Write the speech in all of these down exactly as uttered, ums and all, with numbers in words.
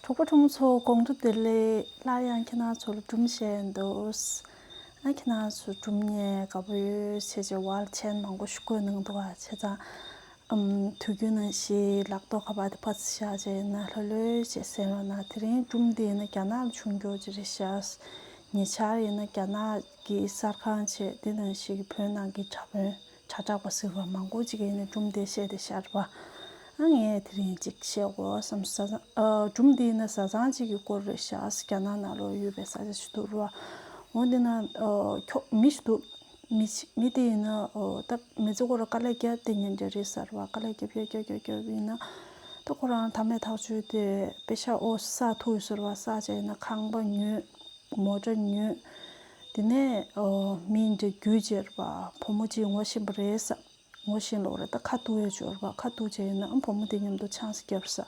གྲོགས་པོ་གྲོགས་མོ་ཚོ་དགོང་དྲོ་བདེ་ལེགས། སླར་ཡང་ཁྱེད་རང་ཚོ་ལ་སྒྲུང་བཤད་འདུག་ཨ་ཁྱེད་རང་ཚོ་སྒྲུང་ཉན་དགའ་པོ་ཡོད་བྱས་བྱས་ཝར་ཆེན་མང་པོ་ཞིག་བཀོད་གནང་འདུག་ཨ་བྱས་ཙང་ཨམ་དུས་རྒྱུན་ནང་བཞིན་ལག་ཐོག་ཁ་པར་དེ་ཕར་ཚུར་བཞག་བྱས་ཡིན་ན་ལྷོད་ལྷོད་བྱས་གསན་རོགས་གནང་། དེ་རིང་སྒྲུང་འདི་ཡིན་ན་རྒྱ་ནག་ལ་བྱུང་རྒྱུ་ཅིག་རེད་ཤག་ཉེ་ཆར་ཡིན་ན་རྒྱ་ནག་གི་གསར་ཁང་བྱས་དེ་ནང་བཞིན་གྱི་བོད་ནང་གི་དྲ་དཔོན་དྲ་གྲགས་པ་ཟེར་བ་མང་པོ་ཅིག་གིས་ནི་སྒྲུང་དེ་བཤད་དེ་ཤར་བ། ཨ་ངས་དེ་རིང་ཅིག་བཤད་དགོས་བསམ་ས་ཙང་། ཨ་སྒྲུང་འདི་ཡིན་ན་བཟའ་ཚང་གཅིག་གི་སྐོར་རེད་ཤག་རྒྱ་ནག་ནང་ལོགས་ཡོད་པའི་ས་ཆ་ཞིག་འདུག་ར། འོ་འདི་ན་ཨ་ཁྱོ་མི་ཞིག་འདུག་མི་ཞིག་མི་དེ་ཡིན་ན་ཨ་ད་མི་ཚེ་སྐོར་ལ་དཀའ་ལས་བརྒྱབ་བསྡད་མཁན་འདྲ་རེད་ཟེར་བ། དཀའ་ལས་བརྒྱབ་བརྒྱབ་བརྒྱབ་བརྒྱབ་ཡིན་ན་ད་ཁོ་རང་ཐ་མའི་ཐག་གཅོད་དེ་པེ་ཤ་ཨོ་ས་ཐུག་ཟེར་བ། ས་བྱས་ཡིན་ན་ཁང་པ་ཉོས། མོ་ཊ་ཉོས། དེ་ནས་ཨོ་མི་འདྲ་རྒྱུད་བྱས་ར་བ། བུ་མོ་གཅིག་ངོ་ཤེས་པ་རེད་ས། ངོ་ཤེས་ལོག་རེད། ད་ཁ་ཐུག་ཡས་བྱོས་ར་བ། ཁ་ཐུག་བྱས་ཡིན་ན་ཨ་བུ་མོ་དེ་མཉམ་དུ་ཆང་ས་བརྒྱབ་ས།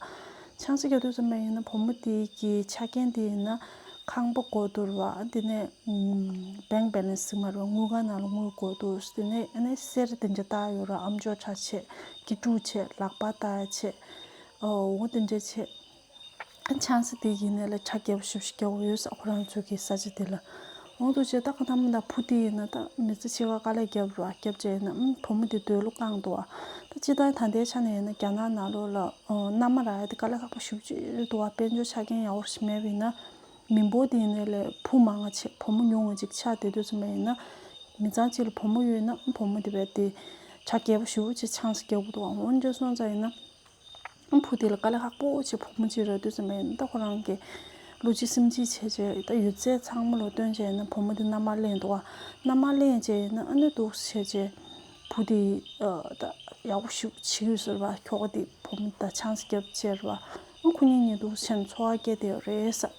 ཆང་ས་བརྒྱབ་དུས་ཙམ་པ་ཡིན་ན་བུ་མོ་དེ་གི་ཆ་རྐྱེན་དེ་ཡིན་ན་ཁང་པ་དགོས་འདུག་ར་བ། དེ་ནས་ཨམ་bank balance་ཟེར་མ་རེད་བ། དངུལ་ཁང་ནང་ལ་དངུལ་དགོས་འདུག་དེ་ནས་ཨ་ནི་གསེར་དེ་འདྲ་བཏགས་ཡོད་ར། ཨམ་ཅོག་འདྲ་བྱས། སྐྱིད་སྡུག་བྱས། ལག་པ་བཏགས་བྱས། ཨོ་འོ་དེ་འདྲ་བྱས། ཆང་ས་དེ་ཡིན་ནའི་ལ་གྲ་རྒྱས་པོ་ཞེ་པོ་ཅིག་རྒྱག་དགོས་ཡོད་ས། ཁོ་རང་ཚོ་གི་ས་ཆ་དེ་ལ། འོ་འདུག་བྱས་ད་ག་ནམ་ད་བུ་དེ་ཡིན་ན་ད་མི་ཚེ་ཕྱི་ཀ་དཀའ་ལས་བརྒྱབ་ར་བ། བརྒྱབ་བྱས་ཡིན་ན་ཨུམ་བུ་མོ་དེ་འདོད་བློ་བསྐངས་འདུག་བ། ད་སྤྱིར་བཏང་ད་ལྟའི་ཆ་ནས་ཡིན་ན་རྒྱ་ནག་ནང་ལོགས་ལ་ཨོ་མནའ་མ་རག་ཡ་དེ་དཀའ་ལས་ཁག་པོ་ཞེ་པོ་ཅིག་འདུག་བ། དཔལ་འབྱོར་ཆ་རྐྱེན་ཡག་པོ་ཞིག་མེད་པ་ཡིན་ན། མི་འབོར་དེ་ཡིན་ནའི་ལས་བུ་མང་ང་ཆེ་བུ་མོ་ཉུང་ང་ཅིག་ཆགས་བསྡད་དུས་ཙམ་པ་ཡིན་ན། མི་ཚང་གཅིག་ལ་བུ་མོ་ཡོད་ན་བུ་མོ་དེ་བས་དེ་གྲ་རྒྱས་པོ་ཞེ་པོ་ཅིག་ཆང་ས་རྒྱག་གི་འདུག་བ། འོན་ཀྱང་སོང་ཙང་ཡིན་ན། བུ་དེ་ལ་དཀའ་ལས་ཁག་པོ་བྱས་བུ་མོ་གཅིག་རག་དུས་ཙམ་པ་ཡིན་ན། ད་ཁོ་རང་གི་བློ་གཅིག་སེམས་གཅིག་བྱས་བྱས་ད་ཡོད་ཚད་ཚང་མ་ལོ་བཏོན་བྱས་ཡིན་ན་བུ་མོ་དེ་མནའ་མར་ལེན་འདུག་བ། མནའ་མར་ལེན་བྱས་ཡིན་ན་ཨ་ནི་འདུག་བྱས་བྱས་བུ་དེ་ད་ཡག་པོ་ཞེ་པོ་བྱེད་ཀྱི་ཡོད་ཟེར་བ། ཁྱོ་ག་དེ་བུ་མོ་ད་ཆང་ས་བརྒྱབ་བྱས་ར་བ། ཨ་ཁོ་གཉིས་གཉིས་འདུག་བྱས་ནས་འཚོ་བ་སྐྱེལ་བསྡད་ཡོད་རེད་ས།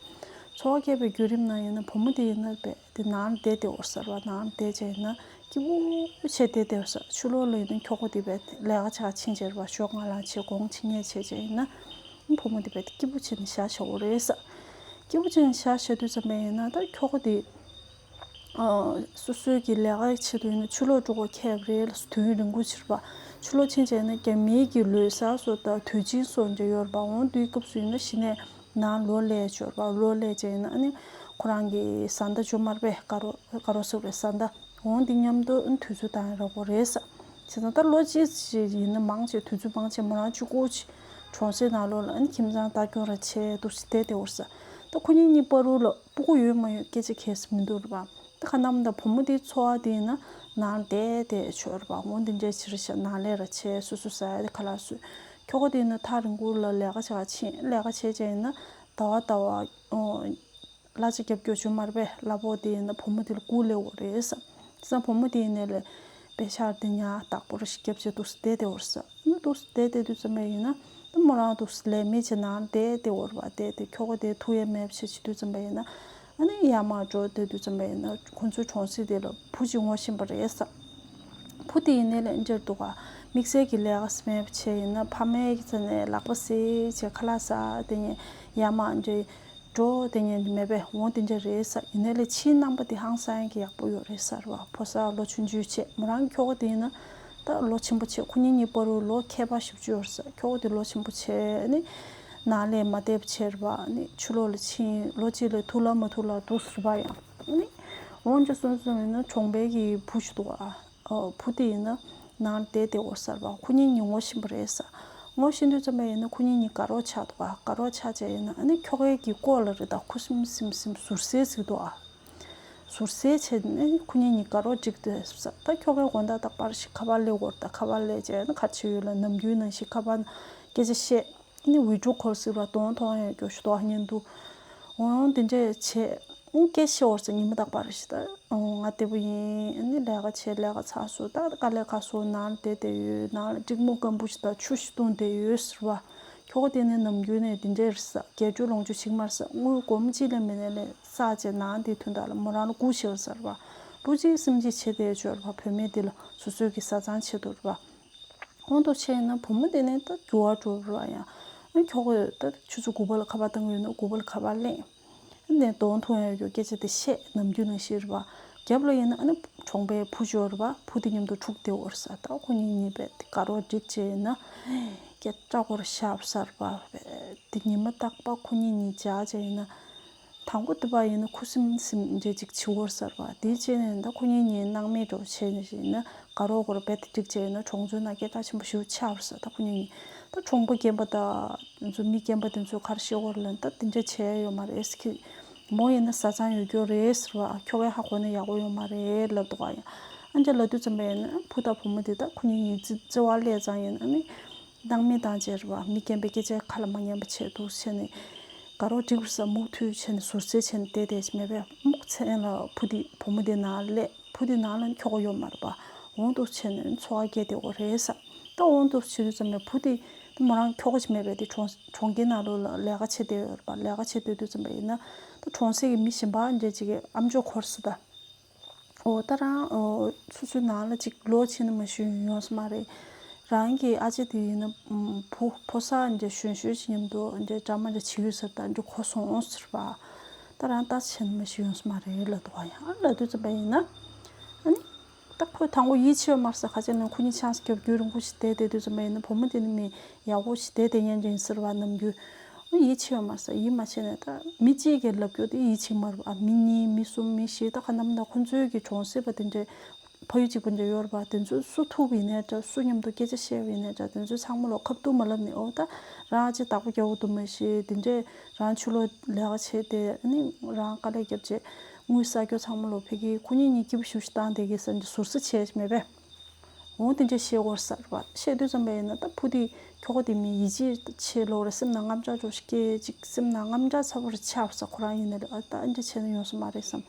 འཚོ་བ་སྐྱེལ་བའི་བརྒྱུད་རིམ་ནང་ཡིན་ན་བུ་མོ་དེ་ཡིན་ན་བས་དེ་ནང་ལ་བསྡད་བསྡད་ཡོད་ཟེར་བ། ནང་ལ་བསྡད་བྱས་ཡིན་ན་སྐྱིད་པོ་བྱས་བསྡད་བསྡད་ཡོད་ས། ཕྱི་ལོགས་ལ་ཡིན་ན་ཁྱོ་ག་དེ་བས་ལས་ཀ་བྱེད་ག་ཕྱིན་བྱས་ར་བ། ཞོགས་སྔ་ལངས་བྱས་དགོང་ཕྱི་ཉལ་བྱས་བྱས་ཡིན་ན་བུ་མོ་དེ་བས་སྐྱིད་པོ་བྱས་ནས་བཞག་བཞག་གི་རེད་ས། སྐྱིད་པོ་བྱས་ནས་བཞག་བཞག་དུས་ཙམ་པ་ཡིན་ན་ད་ཁྱོ་ག་དེ་ཨ་སོ་སོའི་གི་ལས་ཀའི་ཆེད་དུ་ཡིན་ན་ཕྱི་ལོགས་འགྲོ་དགོས་ཁེལ་བ་རེད་ལ། དུས་ཡུན་རིང་པོ་ཕྱིན་པ། ཕྱི་ལོགས་ཕྱིན་བྱས་ན་རྒྱ་མིའི་གི་ལུས་གསར་སོགས་དང་དུས་ཆེན་སོགས་འདྲ་ཡོད་རེད་པ། འོང་དུས་སྐབས་སུ་ཡིན་ན་གཞི་ནས་ནང་ལོགས་སླེབས་ཡོད་རེད་པ། ལོགས་སླེབས་བྱས་ཡིན་ན་ཨ་ནི་ཁོ་རང་གི་བཟའ་ཟླ་ཇོ་མར་པས་དཀར་པོ་དཀར་པོ་ཟེར་བའི་བཟའ་ཟླ་འོང་དེ་མཉམ་དུ་དུས་ཚོད་བཏང་ཡ་རག་གི་རེད་ས། བྱས་ཙང་ད་ལོ་གཅིག་ཅིག་ཡིན་ན་མང་ཆེ་དུས་ཚོད་མང་ཆེ་མོ་རང་གཅིག་པུ་ཅིག་གྲོང་གསེབ་ནང་ལོགས་ལ་ཨ་ནི་ཁྱིམ་ཚང་ལྟ་སྐྱོང་ར་བྱས་འདུག་སེ་བསྡད་བསྡད་ཡོད་རེད་ས། ད་ཁོ་གཉིས་གཉིས་བར་དུ་ལ་སྤུ་གུ་ཡོད་མ་ཡོད་སྐད་ཆ་གང་ཡང་མི་འདུག་རེད་པ། ད་ག་ནམ་ད་བུ་མོ་དེའི་འཚོ་བ་དེ་ཡིན་ན་ནང་བསྡད་བསྡད་ཆོག་རེད་པ། འོ་འདི་འདྲའི་ཕྱིར་ཤ་ནང་ལས་ར་བྱས་སོ་སོ་ཟ་ཡ་དེ་ཁ་ལག་བཟོས། ཁྱོ་ག་དེ་ཡིན་ན་ཐག་རིང་པོ་ལ་ལས་ཀ་བྱེད་ག་ཕྱིན། ལས་ཀ་བྱས་བྱས་ཡིན་ན་ཟླ་བ་ཟླ་བ་ཨོ་གླ་ཆ་རྒྱབ་སྐྱོར་ཇོ་མར་པས་གླ་ཕོགས་དེ་ཡིན་ན་བུ་མོ་དེ་ལ་བསྐུར་སླེབས་ཡོད་རེད་ས། བྱས་ཙང་བུ་མོ་དེ་ཡིན་ནའི་ལས་པེ་ཤག་དེ་ཉག་བདག་པོ་ར་ཞིག་རྒྱབ་བྱས་འདུག་སེ་བསྡད་བསྡད་ཡོད་རེད་ས། ཨ་ནི་འདུག་སེ་བསྡད་བསྡད་དུས་ཙམ་པ་ཡིན་ན་ཨ་མོ་རང་འདུག་སེ་ལས་མེད་བྱས་ནང་བསྡད་བསྡད་ཡོད་རེད་པ། བསྡད་དེ་ཁྱོ་ག་དེ་ཐུག་ཡ་མེད་པ་བྱས་བྱེད་དུས་ཙམ་པ་ཡིན་ན་ཨ་ནི་ཡར་མར་འགྲོ་བསྡད་དུས་ཙམ་པ་ཡིན་ན་ཁོ་ཚོའི་གྲོང་གསེབ་དེ་ལ་བུ་གཅིག་ངོ་ཤེས་པ་རེད་ས། བུ་དེ་ཡིན་ནའི་ལས་འདྲ་འདུག་ག་དམིགས་བསལ་གྱི་ལས་ཀ་མེད་པ་བྱས་ཡིན་ན་ཕ་མའི་རྩ་ནས་ལག་པ་བསིལ་བྱས་ཁ་ལག་ཟ་དེ་ནས་ཡར་མར་འདྲ་འགྲོ་དེ་ཉན་མེད་པས་འོང་དེ་འདྲ་རེད་ས། ཡིན་ནའི་ལས་ཕྱིའི་རྣམ་པ་དེ་ཧང་སང་གི་ཡག་པོ་ཡོད་རེད་ཟེར་བ། ཕོ་གསར་ལོ་ཆུང་ཆུང་བྱས། མོ་རང་གི་ཁྱོ་ག་དེ་ཡིན་ན་ད་ལོ་ཆེན་པོ་བྱས། ཁོ་གཉིས་གཉིས་བར་དུ་ལོ་ཁྱད་པར་ཞེ་པོ་ཅིག་ཡོད་རེད་ཟེར། ཁྱོ་ག་དེ་ལོ་ཆེན་པོ་བྱས་ནི་ནང་ལས་མ་བསྡད་པ་བྱས་རེད་པ། ནི་ཕྱི་ལོགས་ལ་ཕྱིན་ལོ་གཅིག་ལ་ཐུག་ལ་མ་ཐུག་ལ་འདུག་ཟེར་བ་ཡང་ནི་འོང་ཅི་སོང་སོང་ཡིན་ན་གྲོང་པའི་གི་བུ་ཞིག་འདུག་ག་ཨོ་བུ་དེ་ཡིན་ན་ནང་བསྡད་བསྡད་ཡོད་ཟེར་བ། ཁོ་གཉིས་གཉིས་ངོ་ཤེས་པ་རེད་ཟེར། ངོ་ཤེས་དུས་ཙམ་པ་ཡིན་ན་ཁོ་གཉིས་གཉིས་དགའ་རོགས་ཆགས་འདུག་ག་དགའ་རོགས་ཆགས་བྱས་ཡིན་ན་ཨ་ནི་ཁྱོ་གའི་གི་ལྐོག་ལ་རེད། ད་ཁུ་སིམ་སིམ་སིམ་ཟུར་ཟའི་ཟིག་འདུག་ག་ཟུར་ཟའི་བྱས་ནས་ཁོ་གཉིས་གཉིས་དགའ་རོགས་འགྲིག་འདུག་ཟེར། ད་ཁྱོ་གའི་དགོང་དག་ད་པར་ཞིག་ཁ་པར་སླེབས་ཡོད་རེད། ད་ཁ་པར་སླེབས་བྱས་ཨ་ནི་ག་རེ་བྱས་ཡོད་ལ་ནམ་རྒྱུན་ནང་བཞིན་ཁ་པར་སྐད་ཆ་བཤད། ནི་བི་ཌི་ཡོ་ཁོལ་ཟེར་བ་གདོང་མཐོང་ཡ་རྒྱུ་ཞིག་འདུག་ག་བརྙན་ཐུང་། འོང་དེ་འདྲས་བྱས། སྐད་ཆ་བཤད་ཡོད་རེད་ཟེར། ཉི་མ་རྟག་པར་ཞིག་ད་ང་བདེ་པོ་ཡིན། ནི་ལས་ཀ་བྱས་ལས་ཀ་ཚར་སོང་། ད་དཀའ་ལས་ཁག་སོང་། ནང་ལ་བསྡད་བསྡད་ཡོད། ནང་ལ་འགྲིག་མོ་སྐམ་པོ་ཞིག་དང་ཆུ་ཞིག་བཏུང་བསྡད་ཡོད་ཟེར་བ། ཁྱོ་ག་དེ་ནི་ནམ་རྒྱུན་ནས་དེ་འདྲས་རེད་ཟེར། རྒྱས་སྤྲོས་ལོངས་སྤྱོད་ཅིག་མ་རེད་ཟེར། དངུལ་སྒོར་མོ་གཅིག་ལས་མེད་ནའི་ལས་བསགས་བྱས་ནང་དེ་ཐོན་དག་ལ་མོ་རང་ལ་སྒུག་བྱས་ཡོད་ཟེར་བ། ལོ་གཅིག་སེམས་ཅན་བྱས་བསྡད་ཡོད་ཟེར་བ། བུད་མེད་དེ་ལ་སོ་སོའི་གི་བཟའ་ཚང་ཆེད་དུ་རེད་བ། ཁོང་དུ་ཆེ་ན་བུ་མོ་དེ་ནས་ད་འགྱུར་བ་འགྲོ་རུ་ཡང་། ཨ་ཁྱོ་ག་ད་ཆུ་ཚོད་དགུ་པ་ལ་ཁ་པར་བཏང་གི་ཡོད་ན་དགུ་པ་ལ་ཁ་པར་ལེན། ཨ་ནས་གདོང་མཐོང་ཡ་ཡོད་སྐད་ཆ་དེ་བཤད། ནམ་རྒྱུན་ནང་བཞིན་རེད་བ། རྒྱབ་ལ་ཡིན་ན་ཨ་ནི་གྲོང་པའི་བུ་ཅོ་རེད་བ། བུ་དེ་མཉམ་དུ་འཁྲུག་བསྡད་ཡོད་རེད་ས། ད་ཁོ་གཉིས་གཉིས་པས་དེ་དགའ་རོགས་འགྲིག་བྱས་ཡིན་ན། སྐད་སྐྲག་སྐོར་བཞག་ཟེར་བ། དེ་ཉི་མ་རྟག་པར་ཁོ་གཉིས་གཉིས་བྱ་བྱ་ཡིན་ན། དང་པོ་དེ་པ་ཡིན་ན་ཁུ་སིམ་སིམ་འདྲ་ཅིག་བྱེད་འོར་ཟེར་བ། དེའི་རྗེས་ནས་ད་ཁོ་གཉིས་གཉིས་སྣང་མེད་འགྲོ་བྱས་ནས་ཡིན་ན་དགའ་རོགས་སྐོར་རྦད་དེ་འགྲིག་བྱས་ཡིན་ན་གྲོང་ཚོའི་ནང་སྐད་གྲགས་ཆེན་པོ་ཞེ་པོ་ཆགས་པ་ཟེར། ད་ཁོ་གཉིས་གཉིས་ད་གྲོང་པ་རྒན་པ་དང་དེ་ཚོ་མི་རྒན་པ་དེ་ཚོ་ག་རེ་བཤད་འོར་ལབ་ན་ད་དེ་འདྲ་བྱས་ཡོད་མ་རེད་ཟེར་གི། མོ་ཡིན་ན་བཟའ་ཚང་ཡོད་རྒྱུ་རེད་ཟེར་བ། ཁྱོ་གས་ཧ་གོ་ན་ཡག་པོ་ཡོད་མ་རེད་ལབ་འདུག་ག་ཡ། ཨ་འདྲ་ལབ་དུས་ཙམ་པ་ཡིན་ན་བུ་དང་བུ་མོ་དེ་ད་ཁོ་གཉིས་གཉིས་རྩི་རྩི་བ་སླེབས་ཙང་ཡིན་ན་ཨ་ནི། སྣང་མེད་བཏང་བྱས་རེད་བ། མི་རྒན་པའི་སྐད་ཆ་ཁ་ལ་མ་ཉན་པ་བྱས་འདུག་བྱས་ནས་དགའ་རོགས་འགྲིག་པ་ཟེར་མུ་མཐུད་བྱས་ནས་ཟུར་ཟའི་བྱས་ནས་བསྡད་བསྡད་བྱས་མེད་པས། སྨུག་མཚན་ལ་བུ་དེ་བུ་མོ་དེ་ནང་སླེབས། བུ་དེ་ནང་ལ་ཁྱོ་ག་ཡོད་མ་རེད་པ། འོང་འདུག་བྱས་ནས་འཚོ་བ་སྐྱེལ་བསྡད་ཡོད་རེད་ཟེར། ད་འོང་འདུག་བྱེད་དུས་ཙམ་པས་བུ་དེ་ད་མོ་རང་ཁྱོ་ག་ཅིག་མེད་པས། དེ་གྲོང་གྲོང་ཁྱེར་ནང་ལོགས་ལ་ལས་ཀ་བྱེད་བསྡད་ཡོད་རེད་པ། ལས་ཀ་བྱེད་སྡོད་དུས་ཙམ་པ་ཡིན་ན་ད་གྲོང་གསེབ་ཀྱི་མི་གཞན་པ་འདྲ་ཅིག་གིས་ཨ་མཆོག་འཁོར་སོང་ད། འོ་ད་རང་འོ་སོ་སོའི་ནང་ལ་ཅིག་ལོག་ཕྱིན་ན་མ་ཞུ་ཡོང་ས་མ་རེད། རང་གི་ཨ་ཅེ་དེ་ཡིན་ན་བུ་ཕོ་གསར་འདྲ་གཞོན་གཞོན་ཅིག་མཉམ་དུ་འདྲ་འདྲ་མ་འདྲ་བྱེད་ཡོད་ཟེར། ད་འདྲ་གོ་སོང་ཟེར་བ། ད་རང་ལྟ་ཕྱིན་ན་མ་ཞུ་ཡོང་ས་མ་རེད་ལབ་འདུག་ག་ཡ། ཨ་ལབ་དུས་ཙམ་པ་ཡིན་ན་ཨ་ནི། ད་ཁོས་དང་པོ་ཡིད་ཆེས་ཡོད་མ་རེད་ཟེར། ཁ་ཅིག་ལ་ཁོ་གཉིས་ཆང་ས་རྒྱབ་རྒྱུ་རིང་པོ་ཞིག་བསྡད་བསྡད་དུས་ཙམ་པ་ཡིན་ན་བུ་མོ་དེ་ནི་མི་ཡག་པོ་ཞིག་བསྡད་བསྡད་མཁན་ཅིག་ཡིན་ཟེར་བ་ནམ་རྒྱུན། ཨ་ཡིད་ཆེས་ཡོད་མ་རེད་ཟེར། ཡིད་མ་ཆེས་ནས་ད་མི་གཅིག་གིས་ལབ་རྒྱུ་དེ་ཡིད་ཆེས་མ་རེད་པ། མི་གཉིས་མི་གསུམ་མི་བཞི་ད་ག་ནམ་ད་ཁོ་ཚོའི་གི་གྲོང་གསེབ་པ་དེ་འདྲའི་ཕ་ཡུལ་གཅིག་པ་འདྲ་ཡོད་རེད་པ། དེ་ཚོ་སུ་ཐུག་པ་ཡིན་ནའི་འདྲ། སུ་མཉམ་དུ་སྐད་ཆ་བཤད་པ་ཡིན་ནའི་འདྲ། དེ་ཚོ་ཚང་མ་ལོ་ཁ་བསྡུར་མ་ལབ་ནས། འོ་ད་རང་ཨ་ཅེ་བདག་པོ་རྒྱག་གི་འདུག་མ་གཞི་དེ་འདྲས། རང་ཕྱི་ལོགས་ལས་ཀ་བྱས་ཏེ་ཨ་ནི་རང་དཀའ་ལས་བརྒྱབ་བྱས་དངུལ་བསགས་རྒྱུ་ཚང་མ་ལོག་ཕ་གི་ཁོ་གཉིས་གཉིས་སྐྱིད་པོ་ཞེ་པོ་ཞིག་བཏང་བསྡད་ཀྱི་ཟེར་འདི་ཟུར་ཟ་བྱས་མེད་པས། འོ་དེ་འདྲ་བཤད་ཡོད་ཟེར་བ། བཤད་དུས་ཙམ་པ་ཡིན་ན་ད་བུ་དེ་ཁྱོ་ག་དེ་མི་ཡིད་ཆེས་ཆེ་ལོག་རེད། སེམས་ནང་དངངས་སྐྲག་ཅིག་སྐྱེས་ཅིག་སེམས་ནང་དངངས་སྐྲག་ཚ་པོ་རེ་ཆགས་ཟེར། ཁོ་རང་ཡིན་ན་རེད། ཨ་ད་ཨ་འདྲ་བྱས་ན་ཡོང་ས་མ་རེད་བསམ།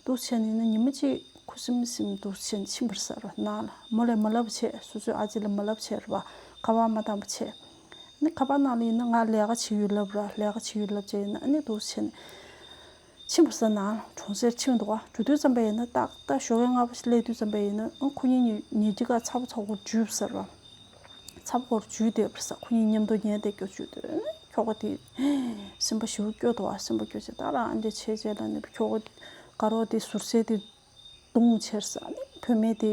འདུག་བྱས་ནས་ཡིན་ན་ཉི་མ་གཅིག་ཁུ་སིམ་སིམ་འདུག་བྱས་ནས་ཕྱིན་པ་རེད་ཟེར་བ། ནང་ལ་མོ་ལ་མ་ལབ་བྱས། སོ་སོའི་ཨ་ཅེ་ལ་མ་ལབ་བྱས་རེད་བ། ཁ་པར་མ་བཏང་བ་བྱས། ཨ་ནི་ཁ་པར་ནང་ལ་ཡིན་ན་ང་ལས་ཀ་བྱེད་ཡུལ་ལབ་ར། ལས་ཀ་བྱེད་ཡུལ་ལབ་བྱས་ཡིན་ན་ཨ་ནི་འདུག་བྱས་ནས། ཕྱིན་པ་ཟེར་ན་གྲོང་གསེབ་ཕྱིན་འདུག་ག་འགྲོ་དུས་ཙམ་པ་ཡིན་ན་ཏག་ཏག་ཞོགས་ཀས་སྔ་པོ་ཞིག་སླེབས་དུས་ཙམ་པ་ཡིན་ན་ཨ་ཁོ་གཉིས་ཉལ་ཉལ་ཁྲི་ཁ་ཚ་པོ་ཚ་པོ་འཇུས་ཟེར་བ། ཚ་པོ་འཇུས་བསྡད་པ་རེད་ཟེར། ཁོ་གཉིས་མཉམ་དུ་ཉལ་བསྡད་རྒྱུ་བྱུང་དུས་ཁྱོ་ག་དེ་སེམས་པ་ཞེ་པོ་སྐྱོ་འདུག་ག་སེམས་པ་སྐྱོ་བྱས་ད་རང་ཨ་འདྲ་བྱས་བྱས་ལ་ནི་ཁྱོ་ག་དགའ་རོགས་དེ་ཟུར་ཟས་དེ་བརྡུངས་བྱས་ཟེར། ཨ་ནི་བུད་མེད་དེ་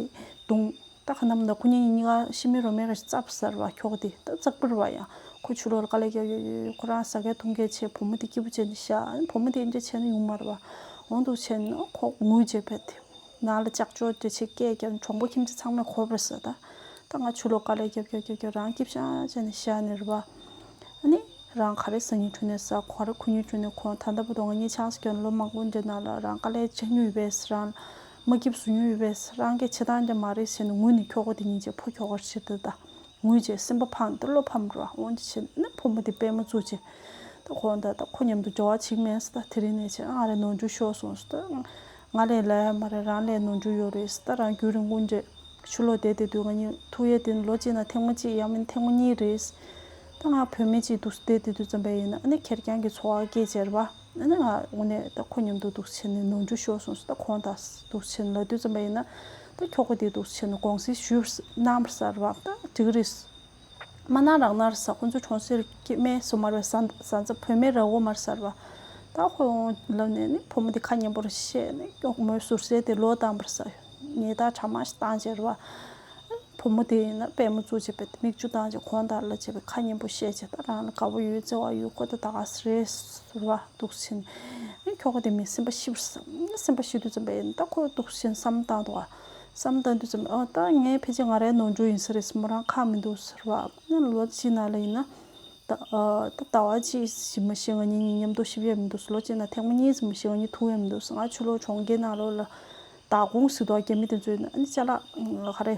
བརྡུངས། ད་ག་ནམ་ད་ཁོ་གཉིས་གཉིས་ཀ་ཤི་མི་རོ་མེད་ར་བཙགས་ཟེར་བ། ཁྱོ་ག་དེ་ད་བཙགས་པ་རེད་བ། ཡང་ཁོ་ཕྱི་ལོགས་ལ་དཀའ་ལས་རྒྱག་ཡོད་ཡོད། ཁོ་རང་ཟ་མཁན་འཐུང་མཁན་བྱས་བུ་མོ་དེ་སྐྱིད་པོ་བྱས་ནས་བཞག་བུ་མོ་དེ་འདྲ་བྱས་ན་ཡོང་མ་རེད་བ། འོང་འདུག་བྱས་ན་ཁོ་ངུས་བྱས་བས་དེ་ནང་ལ་ལྕགས་ཀྱོག་འདྲ་བྱས་སྐད་རྒྱབ། གྲོང་པ་ཁྱིམ་མཚེས་ཚང་མས་གོ་བ་རེད་ཟེར། ད་ད་ང་ཕྱི་ལོགས་དཀའ་ལས་རྒྱབ་རྒྱབ་རྒྱབ་རྒྱབ་རང་སྐྱིད་ཤང་བྱས་ནས་བཞག་ནས་རེད་བ། ཨ་ནི་རང་ག་རེ་ཟ་སྙིང་བྲོ་ནས་ཟ། ག་རེ་འགུལ་སྙིང་བྲོ་ནས་འགུལ། ད་ལྟ་བར་དུ་ང་གཉིས་ཆང་ས་གྱོན་ལོ་མང་པོ་འདྲ་ནང་ལ་རང་དཀའ་ལས་བྱ་མྱོང་ཡོད་པས། རང་མ་སྐྱིད་པ་བཟོ་མྱོང་ཡོད་པས། རང་གིས་བྱེད་སྟངས་འདྲ་མ་རེད་ཟེར་ནས་ངུས་ནས་ཁྱོ་ག་དེ་གཉིས་བྱས་ཕོ་ཁྱོ་ག་ཕྱིར་དེ་ད་ངུས་བྱས་སེམས་པ་ཕམ་ད་བློ་ཕམ་རོ། འོན་ཏེ་བྱས་ནས་ཕོ་མོ་དེ་པུས་མོ་བཙུགས་བྱས་ད་ཁོ་ད་ད་ཁོ་མཉམ་དུ་འབྲེལ་བ་བྱེད་མེད་ཟེར། ད་དེ་རིང་ནས་བྱས་ང་རེ་ནོར་འཁྲུལ་ཤོར་སོང་ཟེར། ད་ང་ལས་ལས་ཡ་མ་རེད། རང་ལས་ནོར་འཁྲུལ་ཡོད་རེད་ཟེར། ད་རང་རྒྱུན་རིང་པོ་འདྲ། ཕྱི་ལོགས་བསྡད་བསྡད་དུས་ང་གཉིས་ཐུག་ཡས་དེ་ལོ་གཅིག་ནང་ཐེངས་མ་གཅིག་ཡང་མིན་ཐེངས་མ་གཉིས་རེད། ད་ང་བུད་མེད་ཅིག་འདུག་བསྡད་བསྡད་དུས་ཙམ་པ་ཡིན་ན་ཨ་ནི་ཁེར་རྐྱང་གི་འཚོ་བ་སྐྱེལ་བྱས་རེད་བ། ཨ་ནི་ང་དངོས་གནས་ད་ཁོ་མཉམ་དུ་འདུག་བྱས་ནས་ནོར་འཁྲུལ་ཤོར་སོང་ཟེར། ད་ཁོང་དང་འདུག་བྱས་ནས་ལབ་དུས་ཙམ་པ་ཡིན་ན་ད་ཁྱོ་ག་དེ་འདུག་བྱས་ནས་དགོངས་སེལ་ཞུས་གནང་བར་ཟེར་བ། ད་འགྲིག་གི་རེད། མ་གནང་རང་གནང་རེད་ཟེར། ཁོ་ཚོ་གྲོང་གསེབ་སྐྱེ་དམན་སུ་མ་རེད་བཟའ་བཟའ་ཚང་བུད་མེད་ར་འོ་མ་རེད་ཟེར་བ། ད་ཁོ་ལབ་ནས་ནི་བུ་མོ་དེ་ཁ་སྙན་པོ་རེ་བཤད་ནས་མོའི་ཟུར་ཟས་དེ་ལོག་བཏང་བར་ཟེར། ཉེས་རྡུང་གྲ་མ་ཞིག་བཏང་བྱས་རེད་བ། བུ་མོ་དེ་ཡིན་ན་པུས་མོ་བཙུགས་བྱས་པའི་མིག་ཆུ་བཏང་བྱས་གོང་དག་ལ་བྱས་པའི་ཁ་སྙན་པོ་བཤད་བྱས། ད་རང་ལ་དགའ་པོ་ཡོད་བརྩེ་བ་ཡོད། ཁོ་ད་ད་ག་ཟེ་རེད་ཟེར་བ་འདུག་ཕྱིན། ཨ་ཁྱོ་ག་དེ་མི་སེམས་པ་ཤི་བར་བསམ། སེམས་པ་ཤི་དུས་ཙམ་པ་ཡིན་ད་ཁོ་འདུག་ཕྱིན་བསམ་བཏང་འདུག་བསམ་བཏང་དུས་ཙམ་པ་ཨ་ད་ངའི་ཕལ་ཆེར་ང་རའི་ནོར་འཁྲུལ་ཡིན་ས་རེད་ཟེར། མོ་རང་ཁག་མི་འདུག་ཟེར་བ། ལོ་གཅིག་ནང་ལ་ཡིན་ན། ད་ཨ་ད་ཟླ་བ་གཅིག་ཟིན་མ་ཤེས་ང་གཉིས་གཉིས་མཉམ་དུ་ཤི་བ་ཡ་མི་འདུག་ཟེར། ལོ་གཅིག་ནང་ཐེངས་མ་གཉིས་ཟིན་མ་ཤེས་ང་གཉིས་ཐུག་ཡ་མི་འདུག་ཟེར། ང་ཕྱི་ལོགས་གྲོང་ཁྱེར་ནང་ལོགས་ལ་བདག་ཁོངས་ཟེར་དུས་རྒྱ་མི་དེ་ཚོ་ཡིན་ན་ཨ་ནི་ཅ་ལག་ག་རེ་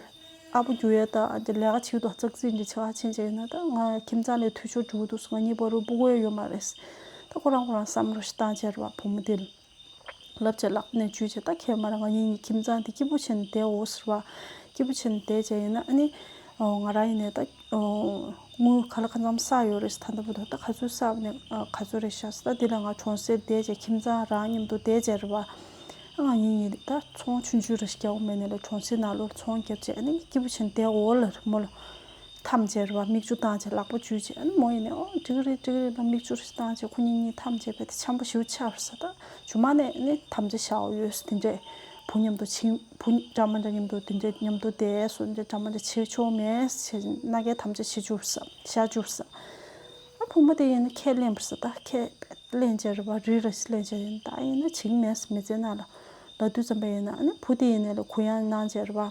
ཨ་པོ་རྒྱུག་ཡ་ད་ཨ་ལས་ཀ་བྱེད་དུས་ཙག་ཙིག་འདྲ་ཆེ་ཁག་ཕྱིན་བྱས་ཡིན་ན་ད་ང་ཁྱིམ་ཚང་ལས་འཐུས་ཤོར་འགྲོ་གི་འདུག་ཟེར། ང་གཉིས་བར་དུ་སྤུ་གུ་ཡ་ཡོད་མ་རེད་ཟེར། ད་ཁོ་རང་ཁོ་རང་བསམ་བློ་ཞིག་བཏང་བྱས་རེད་བ། བུ་མོ་དེ་ལབ་བྱས་ལག་ནས་འཇུས་བྱས། ད་ཁྱེད་མ་ར་ང་གཉིས་གཉིས་ཁྱིམ་ཚང་དེ་སྐྱིད་པོ་བྱས་ནས་བསྡད་འོ་ཟེར་བ། སྐྱིད་པོ་བྱས་ནས་བསྡད་བྱས་ཡིན་ན་ཨ་ནི་ང་རང་ཡིན་ནས་ད་དངུལ་ག་ལ་གང་འཚམ་བསགས་ཡོད་རེད་ཟེར། ད་ལྟ་བར་དུ་ད་ག་ཚོད་བསགས་ནས་ག་ཚོད་རེད་ཤག་ཟེར། ད་དེ་ལ་ང་གྲོང་གསེབ་བསྡད་བྱས་ཁྱིམ་ཚང་རང་མཉམ་དུ་བསྡད་བྱས་རེད་བ། ང་གཉིས་གཉིས་ད་ཚོང་ཆུང་ཆུང་རེ་ཞིག་རྒྱག་དགོས་མེད་ནས་ལ་གྲོང་གསེབ་ནང་ལོགས་ཚོང་བརྒྱབ་བྱས་ཨ་ནི་སྐྱིད་པོ་བྱས་ནས་བསྡད་འོ་ལ་མོ་ལ། འཐམས་བྱས་རེད་བ། མིག་ཆུ་བཏང་བྱས་ལག་པ་འཇུས་བྱས་ཨ་ནི་མོ་ཡིན་ནས་ཨོ་འགྲིག་གི་རེད་འགྲིག་གི་རེད་ལ་མིག་ཆུ་རེ་བཏང་བྱས་ཁོ་གཉིས་གཉིས་འཐམས་བྱས་བས་དེ་འཆམ་པོ་ཞེ་པོ་ཆགས་རེད་ཟེར། ད་ཇོ་མ་ནས་ནི་དམ་བཅའ་བཞག་ཡོད་ཟེར། དེ་འདྲས་ བུ་མཉམ་དུ་ཕྱིན། བུ་འདྲ་མ་འདྲ་མཉམ་དུ་དེ་འདྲའི་མཉམ་དུ་བསྡད་སོང་། འདྲ་འདྲ་མ་འདྲ་བྱེད་ཆོག་མེད་ཟེར། མནའ་སྐྱེལ་དམ་བཅའ་བྱེད་བཅུག་ཟེར། བཞག་བཅུག་ཟེར། ཨ་བུ་མོ་དེ་ཡིན་ན་ཁས་ལེན་པར་ཟེར། ད་ཁས་ལེན་བྱས་རེད་པ། རི་ར་ཞིག་ལེན་བྱས་ཡིན། ད་ཡིན་ན་བྱེད་ཀྱི་མེད་ཟེར། མི་ཚེ་ནང་ལ་ལབ་དུས་ཙམ་པ་ཡིན་ན། ཨ་ནི་བུ་དེ་ཡིན་ནའི་ལ་གུ་ཡངས་གནང་བྱས་རེད་པ། ཨ་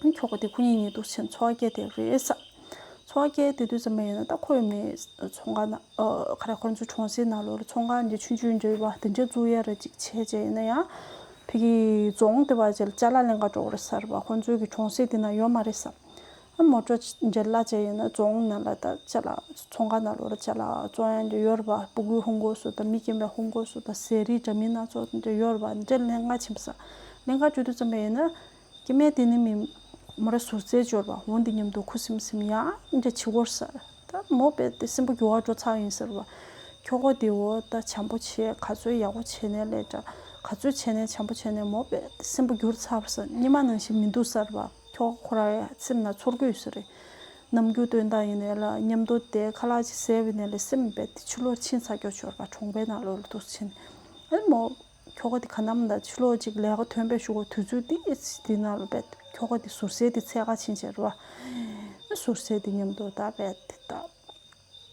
ནི་ཁྱོ་ག་དེ་ཁོ་གཉིས་གཉིས་འདུག་སེ་འཚོ་བ་སྐྱེལ་བསྡད་རེད་ཟེར། འཚོ་བ་སྐྱེལ་བསྡད་དུས་ཙམ་པ་ཡིན་ན། ད་ཁོའི་མི་ཚོང་ཁང་ནང་། ཨ་ག་རེ། ཁོ་ཚོ་གྲོང་གསེབ་ནང་ལོགས་ལ་ཚོང་ཁང་འདི་ཆུང་ཆུང་འདྲ་ཡོད་པ། དེ་འདྲ་བཙུགས་ཡ་ར་ཅིག་བྱས་བྱས་ཡིན་ན་ཡང་། ཕ་གི་རྫོང་དེ་བར་ཅིག་ལ་ཅ་ལག་ལེན་ག་འགྲོ་གི་རེད་ཟེར་བ། ཁོ་ཚོའི་གི་གྲོང་གསེབ་དེ་ན་ཡོད་མ་རེད་ཟེར། ཨ་མོ་ཊ་འདྲ་གླ་བྱས་ཡིན་ན་རྫོང་ནང་ལ། ད་ཅ་ལག་ཚོང་ཁང་ནང་ལོགས་ལ་ཅ་ལག་བཙོང་ཡ་འདྲ་ཡོད་རེད་པ། སྤུ་གུའི་ཧུན་གོ་སོགས་དང་། མི་རྒན་པའི་ཧུན་གོ་སོགས་དང་། ཟས་རིགས་འདྲ་མིན་སྣ་ཚོགས་འདྲ་ཡོད་རེད་པ། འདྲ་ལེན་ག་ཕྱིན་པ་ཟེར། ལེན་ག་འགྲོ་དུས་ཙམ་པ་ཡིན་ན། སྐྱེ་དམན་དེ་ནི་མི་མོ་ར་ཟུར་ཟའི་འབྱོར་བ། འོ་འདི་མཉམ་དུ་ཁུ་སིམ་སིམ་ཡང་འདྲ་བྱེད་ཀྱི་ཡོད་ཟེར། ད་མོ་རྦད་དེ་སེམས་པ་འགྱུར་བ་འགྲོ་ཚར་ཡིན་ཟེར་བ། ཁྱོ་ག་དེ་འོ་ད་བྱམས་པོ་བྱས། ག་ཚོད་ཡག་པོ་བྱས་ནའི་ལས་འདྲ། ག་ཚོད་བྱས་ནའི་བྱམས་པོ་བྱས་ནའི་མོ་རྦད་དེ་སེམས་པ་འགྱུར་ཚར་བ་ཟེར། སྔོན་མ་ནང་བཞིན་མི་འདུག་ཟེར་བ། ཁྱོ་ག་ཁོ་རའི་སེམས་ནང་ཚོར་གྱི་ཡོད་ས་རེད། ནམ་རྒྱུན་དོན་དག་ཡིན་ནའི་ལ་མཉམ་དུ་བསྡད། ཁ་ལག་ཅིག་ཟས་པ་ཡིན་ནའི་ལ་སེམས་རྦད་དེ་ཕྱི་ལོགས་ཕྱིན་ཚར་ཀྱོག་ཅོར་བ། གྲོང་པའི་ནང་ལོགས་ལ་འདུག་སེ་ཕྱིན། ཨ་ནི་མོ། ཁྱོ་ག་དེ་ག་ནམ་ད་ཕྱི་ལོགས་ཅིག་ལས་ཀ་ཐོན་པའི་གཞུག་གུ་དུས་ཚོད་དེ་དེ་ནང་ལ་རྦད་ཁྱོ་ག་དེ་ཟུར་ཟའི་དེ་འཚོལ་ག་ཕྱིན་བྱས་རེད་པ། ཟུར་ཟའི་དེ་མཉམ་དུ་ད་རྦད་དེ་ད་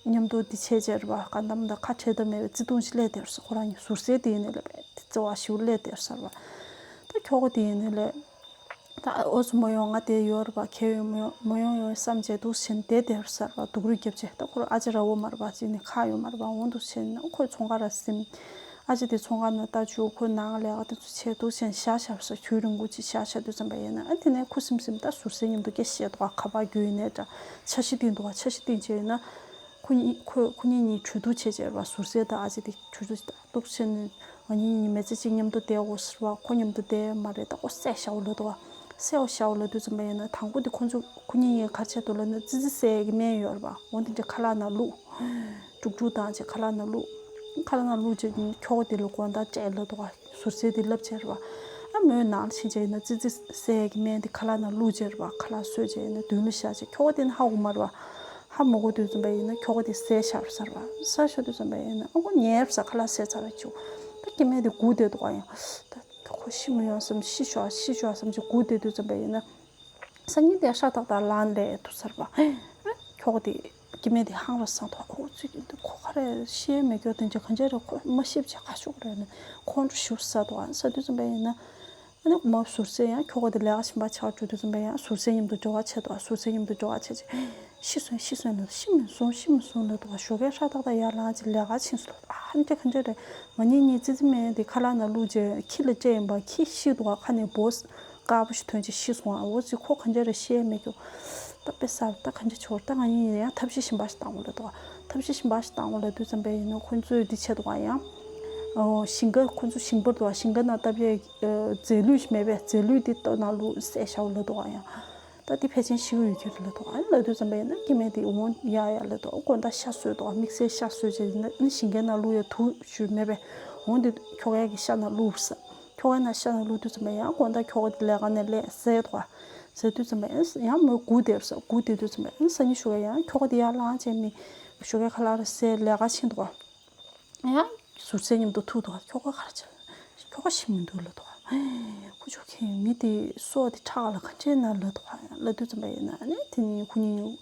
མཉམ་དུ་དེ་བྱས་བྱས་རེད་པ། ག་ནམ་ད་ཁ་བྲལ་ཐབས་མེད་པའི་བརྩེ་དུང་ཞིག་སླེབས་བསྡད་རེད་ཟེར། ཁོ་རང་གཉིས་ཟུར་ཟའི་དེ་ཡིན་ནའི་ལ་རྦད་དེ་བརྩེ་བ་ཞེ་པོ་སླེབས་བསྡད་རེད་ཟེར་བ། ད་ཁྱོ་ག་དེ་ཡིན་ནའི་ལ། ད་འོ་ཙམ་མ་ཡོང་། ང་དེ་ཡོད་རེད་པ། ཁྱེད་ཡོད་མ་ཡོང་། མ་ཡོང་ཡོང་བསམ་བྱས་འདུག་སེ་བསྡད་བསྡད་རེད་ཟེར་བ། སྡུག་རུས་རྒྱབ་བྱས། ད་ཁོ་རང་ཨ་ཅེ་ར་བོ་མ་རེད་པ། ཅིག་ནི་ཁག་ཡོད་མ་རེད་པ། འོ་འདུག་སེ་ཁོ་ཚོང་ཁང་ར་ཟིན། ཨ་ཅེ་དེ་ཚོང་ཁང་ནང་ལྟ་བཅུག་ཁོ་ནང་ལས་ཀ་དེ་ཚོ་བྱས་འདུག་སེ་བཞག་བཞག་ཟེར། དུས་རིང་པོ་ཅིག་བཞག་བཞག་དུས་ཙམ་པ་ཡིན་ན། ཨ་དེ་ནས་ཁུ་སིམ་སིམ་ད་ཟུར་ཟའི་མཉམ་དུ་སྐད་བཤད་འདུག་ག་པར་རྒྱུ་ཡིན་ནའི་འདྲ། འཆར་གཞི་བཏིང་འདུག་ག་འཆར་གཞི་བཏིང་བྱས་ཡིན་ན། ཁོ་གཉིས་ཁོ་ཁོ་གཉིས་གཉིས་གྲོས་བསྡུར་བྱས་བྱས་རེད་པ། ཟུར་ཟའི་ད་ཨ་ཅེ་དེ་གྲོས་བསྡུར་ད་འདུག་སེ་ནི། ང་གཉིས་གཉིས་མི་ཚེ་གཅིག་མཉམ་དུ་བསྡད་དགོས་ཟེར་བ། ཁོ་མཉམ་དུ་བསྡད་ཡོད་མ་རེད། ད་ཁོ་བསད་བཞག་འོ་ལབ་འདུག་ག་བསད་འོ་བཞག་འོ་ལབ་དུས་ཙམ་པ་ཡིན་ན། དང་པོ་དེ་ཁོ་ཚོ་ཁོ་གཉིས་གཉིས་ག་རེ་བྱས་འདུག་ལབ་ན། ཙི་ཙི་བསད་ཡས་ཀྱི་སྨན་ཡོད་རེད་པ། འོ་དེ་འདྲ་ཁ་ལག་ནང་བླུགས། དཀྲུག་དཀྲུག་བཏང་བྱས་ཁ་ལག་ནང་བླུགས། ཁ་ལག་ནང་བླུགས་བྱས་ཁྱོ་ག་དེ་ལ་དགོང་དག་སྤྲད་ལབ་འདུག་ག་ཟུར་ཟའི་དེ་ལབ་བྱས་རེད་པ། ཨ་མོའི་ནང་ལ་ཕྱིན་བྱས་ཡིན་ན། ཙི་ཙི་བསད་ཡས་ཀྱི་སྨན་དེ་ཁ་ལག་ནང་བླུགས་བྱས་རེད་པ། ཁ་ལག་བཟོས་བྱས་ཡིན་ན་མདུན་ལ་བཞག་བྱས། ཁྱོ་ག་དེ་ནི་ཧ་གོ་མ་རེད་པ། ཧ་མ་གོ་དུས་ཙམ་པ་ཡིན་ན་ཁྱོ་ག་དེ་བསད་བཞག་རེད་ཟེར་བ། བསད་བཞག་དུས་ཙམ་པ་ཡིན་ན། ཨ་ཁོ་ཉལ་རེད་ཟེར། ཁ་ལག་བཟས་ཚར་བའི་རྗེས་ད་སྐྱེ་དམན་དེ་སྒུག་བསྡད་འདུག་ག་ཡང་། ད་ཁོ་ཤི་མི་ཡོང་བསམ། ཤི་ཤོག་ཤི་ཤོག་བསམ་བྱས་སྒུག་བསྡད་དུས་ཙམ་པ་ཡིན་ན། སང་ཉིན་དེ་ཧྲ་ཏག་ཏག་ལངས་ལས་འདུག་ཟེར་བ། ཁྱོ་ག་དེ་སྐྱེ་དམན་དེ་ཧང་ར་སང་འདུག་ཨོ་ཙི་ཁོ་ག་རེ་ཤི་ཡས་མེད་ཀྱོག་དེ་འདྲ་གང་བྱས་རེད། ཁོ་མ་ཤི་བྱས་ག་ཤོག་རེད་ནས་ཁོང་ཁྲོ་ཞེ་པོ་ཟ་འདུག་ཨ་ཟ་དུས་ཙམ་པ་ཡིན་ན། ཨ་ནི་མོ་ཟུར་ཟའི་ཡང་ཁྱོ་ག་དེ་ལས་ཀ་གཞན་པ་བྱེད་ག་འགྲོ་དུས་ཙམ་པ་ཡང་ཟུར་ཟའི་མཉམ་དུ་འབྲེལ་བ་བྱས་འདུག་ཨ་ཟུར་ཟའི་མཉམ་དུ་འབྲེལ་བ་བྱས་བྱས། ཤི་སོང་ཤི་སོང་ལབ། ཤི་མི་སོང་ཤི་མི་སོང་ལབ་འདུག་ཨ་ཞོགས་ཀས་ཧྲ་ཏག་ཏག་ཡར་ལངས་བྱས་ལས་ཀ་ཕྱིན་སོང་ལབ། ཨ་འདྲ་གང་འདྲ་རེད། ང་གཉིས་གཉིས་ཙི་ཙི་སྨན་དེ་ཁ་ལག་ནང་བླུགས་བྱས་ཁྱི་ལ་སྤྲད་ཡིན་པ། ཁྱི་ཤི་འདུག་ཨ་ཁ་ནས་འབོ་དཀར་པོ་ཞིག་ཐོན་བྱས་ཤི་སོང་ཨ། འོ་ཙི་ཁོ་གང་འདྲ་རེད། ཤི་ཡས་མེད་ཀྱོག་ད་དཔེ་ཟ་ད་གང་འདྲ་བྱེད་དགོས། ད་ང་གཉིས་ཡང་ཐབས་ཤེས་གཞན་པ་ཞིག་བཏང་དགོས་ལབ་འདུག་ཨ་ཐབས་ཤེས་གཞན་པ་ཞིག་བཏང་དགོས་ལབ་དུས་ཙམ་པ་ཡིན་ན། ཁོ་ཚོས་འདི་བྱས་འདུག་ཨ་ཡང་། ཨོ་ཞིང་ཁ་ཁོ་ཚོ་ཞིང་པར་འདུག་ཨ་ཞིང་ཁ་ནང་བཏབ་ཡས་རྫས་ལུད་ཞིག་མེད་པས། རྫས་ལུད་འདི་ལྟོ་ནང་བླུགས་བསད་བཞག་ལབ་འདུག་ཨ་ཡང་། ད་འདི་ཕལ་ཆེར་ཤི་གི་ཡོད་ཀྱི་རེད་ལབ་འདུག་ཨ་ལབ་དུས་ཙམ་པ་ཡིན་ན་སྐྱེ་དམན་དེ་འོང་ཡ་ཡ་ལབ་འདུག་ཨ་དགོང་དག་ཤ་གསོས་འདུག་ཨ་དམིགས་བསལ་ཤ་གསོས་བྱས་ཡིན་ན། ཨ་ནི་ཞིང་ཁའི་ནང་བླུགས་ཡ་དུག་ཞུ་མེད་པས། འོང་དེ་ཁྱོ་གའི་གི་ཤ་ནང་བླུགས་ཟེར། ཁྱོ་གའི་ནང་ཤ་ནང་བླུགས་དུས་ཙམ་པ་ཡང་དགོང་དག་ཁྱོ་ག་དེ་ལས་ཀ་ནས་སླེབས་ཟེར་འདུག་ཨ་ཟེར་དུས་ཙམ་པ་ཡང་ཡང་མོས་སྒུག་བསྡད་ཟེར། སྒུག་བསྡད་དུས་ཙམ་པ་ཡང་སང་ཉིན་ཞོགས་ཀས་ཡང་ཁྱོ་ག་དེ་ཡར་ལངས་བྱས་ནི་ཞོགས་ཀས་ཁ་ལག་རེ་ཟས་ལས་ཀ་ཕྱིན་འདུག་ཨ། ཡང་ཟུར་ཟའི་མཉམ་དུ་ཐུག་འདུག་ཨ་ཁྱོ་ག་ག་རེ་བྱས། ཁྱོ་ག་ཤི་མི་འདུག་ལབ་འདུག་ཨ། ཁོ་ཚོ་གི་མི་དེ་སྲོག་དེ་ཁྲག་ལ་ག་འདྲས་ན་ལབ་འདུག་ཨ་ལབ་དུས་ཙམ་པ་ཡིན་ན། ཨ་ནི་དེ་ནི་ཁོ་གཉིས་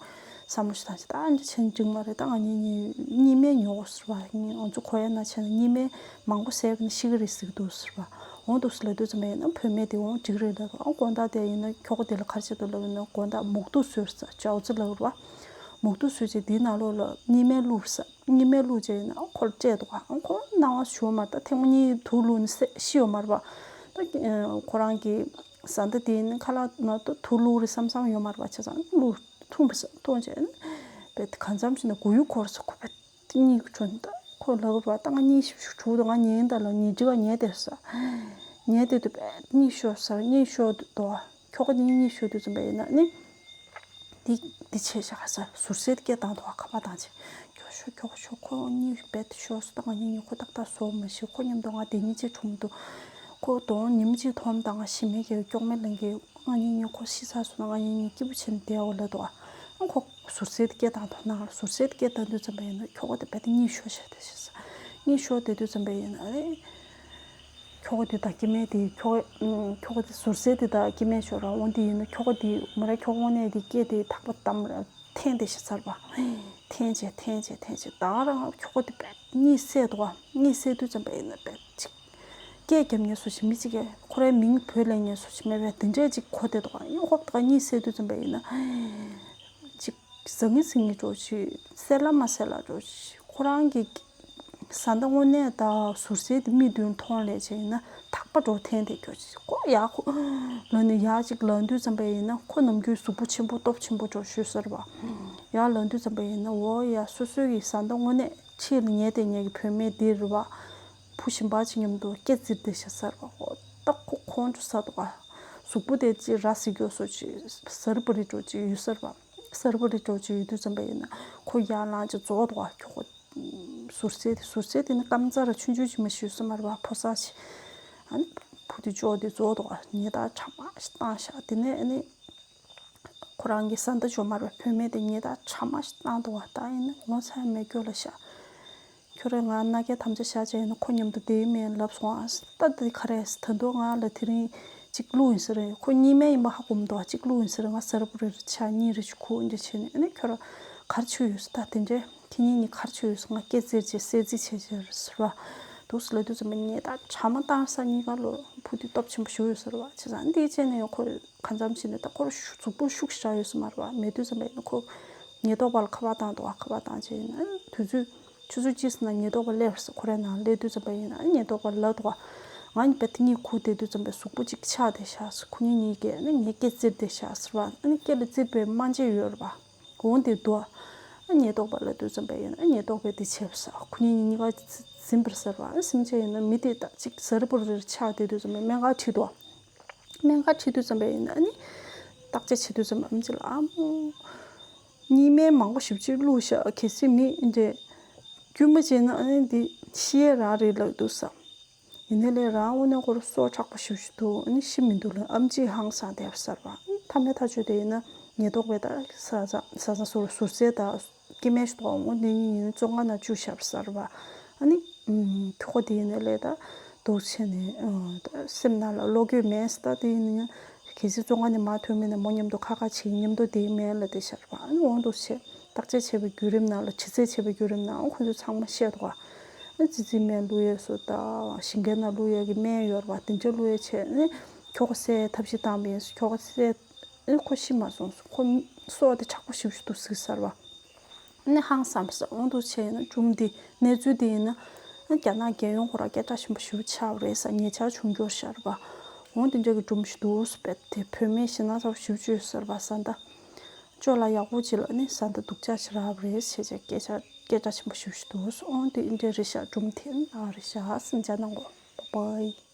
བསམ་བློ་ཞིག་བཏང་བྱས། ད་ཨ་འདྲ་བྱས་ན་འགྲིག་མ་རེད། ད་ང་གཉིས་གཉིས་གཉིས་སྨན་ཉོ་དགོས་ཟེར་བ། ང་ཚོ་གོ་ཡ་ན་བྱས་ན་གཉིས་སྨན་མང་པོ་བཟས་པ་ན་ཤི་གི་རེད་ཟེར་གི་འདུག་ཟེར་བ། འོ་འདུག་ཟེར་ལབ་དུས་ཙམ་པ་ཡིན་ན་བུད་མེད་དེ་འོང་འགྲིག་རེད་ལབ་འདུག་ཨ་དགོང་དག་དེ་ཡིན་ན་ཁྱོ་ག་དེ་ལ་ག་རེ་བྱས་འདུག་ལབ་ན། དགོང་དག་མུག་ཏོ་བཟོས་ཟེར། ཅའོ་ཙི་ལབ་རེད་བ། མུག་ཏོ་བཟོས་བྱས་དེའི་ནང་ལོགས་ལ་གཉིས་སྨན་བླུགས་ཟེར། གཉིས་སྨན་བླུགས་བྱས་ཡིན་ན་ཨ་ཁོ་ལ་སྤྲད་འདུག་ཨ་ཁོ་སྣང་བ་ཞུ་བ་མ་རེད། ད་ཐེངས་མ་གཉིས་དུག་བླུགས་ནས་ཤི་ཡོད་མ་རེད་བ། ད་ཁོ་རང་གི་བཟའ་ཟླ་དེ་ནི་ཁ་ལག་ནང་དུ་དུག་བླུགས་རེད་བསམ་བསམ་ཡོད་མ་རེད་བ། བྱས་ཙང་བླུགས་འཐུང་བ་ཟེར། འཐུང་བྱས་ནི་རྦད་དེ་གང་འཚམ་ཞིག་ནས་མགོ་ཡུ་འཁོར་ཟེར། ཁོ་རྦད་དེ་གཉིད་ཁུག་ནས། ད་ཁོ་ལབ་རེད་བ། ད་ང་གཉིད་ཤིག་ཤིག་འཁོར་འདུག་ང་ཉལ་ད་ལ་ཉལ་ཅིག་ག་ཉལ་བསྡད་ཟེར། ཉལ་བསྡད་དུས་རྦད་གཉིད་ཤོར་ཟེར། གཉིད་ཤོར་འདུག་ཁྱོ་ག་གཉིད་གཉིད་ཤོར་དུས་ཙམ་པ་ཡིན་ན་ནི། འདི་འདི་བྱས་བཞག་ཟེར། ཟུར་ཟའི་སྐད་བཏང་འདུག་ཁ་པར་བཏང་བྱས། ཁྱོ་ཤོག་ཁྱོ་ཤོག་ཁོ་གཉིད་རྦད་དེ་ཤོར་སོང་། ད་ང་གཉིས་གཉིས་ཁོ་ཏག་ཏག་བཟོ་མ་ཤེས། ཁོ་མཉམ་དུ་ང་དེ་གཉིས་ཅིག་གྲོངས་འདུག་ཁོ་དོན་ཉིན་གཅིག་མཐོང་དང་ང་ཤི་མེད་ཀྱི་སྐྱོག་མེད་ལེན་གྱི། ང་གཉིས་གཉིས་ཁོ་ཤི་ཚར་སོང་ན་ང་གཉིས་གཉིས་སྐྱིད་པོ་བྱས་ནས་བསྡད་འོ་ལབ་འདུག་ཨ་ཁོ་ཟུར་ཟའི་སྐད་བཏང་འདུག་ནང་ལ་ཟུར་ཟའི་སྐད་བཏང་དུས་ཙམ་པ་ཡིན་ན་ཁྱོ་ག་དེ་རྦད་དེ་གཉིད་ཤོར་བཞག་བསྡད་ཤག་ཟེར། གཉིད་ཤོར་བསྡད་དུས་ཙམ་པ་ཡིན་ན་ཨ་རེ། ཁྱོ་ག་དེ་དང་སྐྱེ་དམན་དེ་ཁྱོ་ག་ཨུམ་ཁྱོ་ག་དེ་ཟུར་སེ་དེ་དང་སྐྱེ་དམན་ཤོར་ར། འོ་དེ་ཡིན་ན་ཁྱོ་ག་དེ་མོ་ར་ཁྱོ་ག་དངོས་གནས་དེ་སྐེ་དེ་ཐག་པ་བསྡམས་ར་འཐེན་དེ་ཤི་ཚར་བ། འཐེན་བྱས་འཐེན་བྱས་འཐེན་བྱས་ད་རང་ཁྱོ་ག་དེ་བས་གཉིད་སད་འདུག་ག་གཉིད་སད་དུས་ཙམ་པ་ཡིན་ན་བས་ཅིག་སྐད་རྒྱབ་མཁན་སུ་ཞིག་མི་གཅིག་གིས་ཁོ་རའི་མིང་བོས་ལེན་མཁན་སུ་ཞིག་མེད་པས་དེ་འདྲས་ཅིག་གོ་བསྡད་འདུག་ག་ཡང་ཧོབ་ད་ག་གཉིད་སད་དུས་ཙམ་པ་ཡིན་ན་ཅིག་ཟང་ངེ་ཟིང་ངེ་འདྲ་ཅིག་གསལ་ལ་མ་གསལ་ལ་འདྲ་ཅིག་ཁོ་རང་གི་བཟའ་ཟླ་དངོས་གནས་དང་ཟུར་སེ་དེ་མིག་མདུན་མཐོང་ལས་བྱས་ཡིན་ན་ཐག་པ་འདྲ་འཐེན་དེ་ཁྱོ་ཅིག་ཁོ་ཡག་ཁོ་ལ་ནི་ཡག་ཅིག་ལབ་དུས་ཙམ་པ་ཡིན་ན་ཁོ་ནམ་རྒྱུན་གཟུགས་པོ་ཆེན་པོ་སྟོབས་ཆེན་པོ་འདྲ་ཞུ་ས་རེད་བ། ཡག་ལབ་དུས་ཙམ་པ་ཡིན་ན་འོ་ཡ་སོ་སོའི་གི་བཟའ་ཟླ་དངོས་གནས་ཆེད་ལ་ཉལ་དེ་ཉལ་གི་བུད་མེད་འདི་རེད་བ། བུ་གཞན་པ་ཅིག་མཉམ་དུ་སྐེ་བཙིར་ཏེ་བཞག་ས་རེད་བ། ཨོ་ད་ཁོ་ཁོང་ཁྲོ་ཟ་འདུག་ག་གཟུགས་པོ་དེ་ཅིག་ར་བཟི་རྒྱུ་སོགས་ཅིག་ཟར་པ་རི་འདྲ་ཅིག་ཡོད་ས་རེད་བ། ཟར་པ་རི་འདྲ་ཅིག་ཡོད་དུས་ཙམ་པ་ཡིན་ན་ཁོ་ཡར་ལངས་ཅིག་རྫོགས་འདུག་ག་ཁྱོ་ག་ཟུར་སེ་དེ་ཟུར་སེ་དེ་ནི་སྐམ་ཚ་ར་ཆུང་ཆུང་ཅིག་མ་ཞུ་ས་མ་རེད་བ། ཕོ་གསར་ཅིག་ཨ་ནི་བུ་དེ་ཅོག་དེ་རྫོགས་འདུག་ག་ཉེས་དག་ཕྲ་མ་ཞིག་བཏང་ཤག་དེ་ནས་ཨ་ནི། ཁོ་རང་གི་བཟའ་ཟླ་ཇོ་མར་བའི་བུད་མེད་དེ་ཉེས་དག་ཕྲ་མ་ཞིག་བཏང་འདུག་བ། ད་ཡིན་ན་ངོ་ཚ་ཡ་མེད་སྐྱོ་ལ་ཤ། ཁྱོད་རང་ང་མནའ་སྐྱེལ་དམ་བཅའ་བཞག་བྱས་ཡིན་ན་ཁོ་མཉམ་དུ་བསྡད་ཡི་མེད་ལབ་སོང་ཨ། ད་འདི་ག་རེ་ད་དུང་ང་ལ་དེ་རིང་གཅིག་བླུགས་ཡིན་ཟེར་རེད། ཁོ་གཉིས་མེད་ཡིན་པ་ཧ་གོ་མི་འདུག་བ། གཅིག་བླུགས་ཡིན་ཟེར་རེད། ང་ཟར་པ་རེ་རེ་ཆགས་གཉིས་རེ་ཆུ་ཁུག་འདི་བྱས་ནས་ཨ་ནི་ཁྱོད་རང་ག་རེ་བྱེད་ཡོད་ཟེར། ད་དེ་འདྲས་ཁྱེད་གཉིས་གཉིས་ག་རེ་བྱེད་ཡོད་ཟེར། ང་སྐེ་བཙིར་བྱས་གསལ་རྩིས་བྱས་བྱས་ཟེར་བ། འདུག་སེ་ལབ་དུས་ཙམ་པ་ཉེས་དག་ཕྲ་མ་བཏང་ས་གཉིས་ཀ་ལོ་བུ་དེ་སྟོབས་ཆེན་པོ་ཞིག་ཡོད་ས་རེད་བ། བྱས་ཙང་འདི་བྱས་ནས་ཁོ་གང་འཚམ་བྱས་ནས་ད་ཁོར་ཤུགས་གཟུགས་པོར་ཤུགས་བཞག་ཡོད་ས་མ་རེད་བ། མེད་དུས་ཙམ་པ་ཡིན་ན་ཁོ་ཉེན་རྟོག་པ་ལ་ཁ་པར་བཏང་འདུག་བ། ཁ་པར་བཏང་བྱས་ཡིན་ན་དུས་ཚོད་ཆུ་ཚོད་གཅིག་ཙམ་ནང་ཉེན་རྟོག་པ་སླེབས་ཟེར། ཁོ་རའི་ནང་སླེབས་དུས་ཙམ་པ་ཡིན་ན་ཉེན་རྟོག་པ་ལབ་འདུག་བ། ང་གཉིས་བས་དེ་གཉིས་ཁུག་བསྡད་དུས་ཙམ་པའི་གཟུགས་པོ་གཅིག་ཆག་བསྡད་ཤག་ཟེར། ཁོ་གཉིས་གཉིས་ཀས་ནི་ངའི་སྐེ་བཙིར་བསྡད་ཤག་ཟེར་བ། ཨ་ནི་སྐེ་ལ་བཙིར་བའི་སྨན་དཔྱད་ཡོད་རེད་བ། འོང་དེ་འདུག་ཨ་ཉེན་རྟོག་པ་ལ་དུས་ཙམ་པ་ཡིན་ན་ཨ་ཉེན་རྟོག་པས་དེ་བྱས་པ་ཟེར། ཁོ་གཉིས་གཉིས་ཀ་འཛིན་པར་ཟེར་བ། ཨ་སེམས་ཅན་ཡིན་ན་མི་དེ་ད་གཅིག་ཟར་པོ་རེར་ཆགས་བསྡད་དུས་ཙམ་པ་སྨན་ཁང་ཁྲིད་འདུག་སྨན་ཁང་ཁྲིད་དུས་ཙམ་པ་ཡིན་ན་ཨ་ནི་བརྟག་དཔྱད་བྱེད་དུས་ཙམ་པ་ཨམ་ཆི་ལ་ཨ་མོ། གཉིས་སྨན་མང་པོ་ཞེ་པོ་ཅིག་བླུགས་ཤག་གལ་སྲིད་མི་འདྲས་རྒྱུ་མ་བྱས་ན་ཨ་ནི་འདི་ཤི་ཡས་རང་རེད་ལབ་འདུག་ས། ཡིན་ནའི་ལས་རང་དངོས་གནས་ཁོ་རང་སྲོག་ཆགས་པོ་ཞེ་པོ་ཅིག་འདུག་ཨ་ནི་ཤི་མི་འདུག་ལབ། ཨམ་ཆིས་ཧང་སངས་བསྡད་པ་ཟེར་བ། ཨ་ནི་མཐའ་མའི་ཐག་གཅོད་དེ་ཡིན་ན་ཉེན་རྟོག་པས་ད་ས་ས་ས་ས་ཟུར་ཟུར་ཟས་དང་སྐྱེ་དམན་ཞིག་འདུག་འོ་འདི་གཉིས་ཡིན་ན་བཙོན་ཁང་ནང་བཅུག་བཞག་པ་ཟེར་བ། ཨ་ནི་ཁྱོ་ག་དེ་ཡིན་ནའི་ལས་ད་འདུག་བྱས་ནས་ད་སེམས་ནང་ལ་བློ་འགྱོད་མེད་ཟེར། ད་དེ་ཡིན་ན་གལ་སྲིད་བཙོན་ཁང་ནས་མར་ཐོན་མིན་ན་མོ་མཉམ་དུ་ཁ་ཁ་བྱེད་མཉམ་དུ་བསྡད་མེད་ལབ་བསྡད་བཞག་པ། ཨ་ནི་འོ་འདུག་བྱས་བརྟག་དཔྱད་བྱས་པའི་བརྒྱུད་རིམ་ནང་ལ་དྲི་རྩད་བྱས་པའི་བརྒྱུད་རིམ་ནང་ཁོ་ཚོས་ཚང་མ་བཤད་འདུག་ག་ཨ་ཙི་ཙི་སྨན་བླུག་ཡས་སུ་དང་ཞིང་ཁའི་ནང་བླུག་ཡས་ཀྱི་སྨན་ཡོད་རེད་བ། དེ་འདྲ་བླུག་ཡས་བྱས་ནས་ཁྱོ་ག་བསད་ཐབས་ཤེས་བཏང་པ་ཡིན། ཁྱོ་ག་བསད་ཨ་ཁོ་ཤི་མ་སོང་། ཁོ་སྲོག་དེ་དྲག་པོ་ཞེ་པོ་ཞིག་འདུག་ཟེར་བ། ཨ་ནི་ཧང་སངས་པ་ཟེར། འོ་འདུག་བྱས་ན་སྒྲུང་འདི་གནས་ཚུལ་འདི་ཡིན་ན་ཨ་རྒྱ་ནག་རྒྱལ་ཡོངས་ཁོ་རང་སྐད་གྲགས་ཆེན་པོ་ཞེ་པོ་ཆགས་པ་རེད་ཟེར། ཉེ་ཆར་བྱུང་འགྱུར་ཤར་བ། འོ་དེ་འདྲ་གི་སྒྲུང་ཞིག་འདུག་ཟེར་བས་དེ་བུད་མེད་ཞེ་ན་ཚ་པོ་ཞེ་པོ་ཅིག་ཡོད་ཟེར་བ། བཟའ་ཟླ་ཅོ་ལགས་ཡག་པོ་ཅིག་ལ་ཨ་ནི་བཟའ་ཟླ་སྡུག་ཅག་ཅིག་རག་པ་རེད་ཟེར་བྱས་སྐད་ཆ་སྐད་གྲགས་ཆེན་པོ་ཞེ་པོ་ཞིག་འདུག་ཟེར། འོ་དེ་འདྲ་རེད་ཤག་སྒྲུང་དེ་ཨ་རེད་ཤག་སེམས་ཅན་ནང་གོ། བཱའི་བཱའི།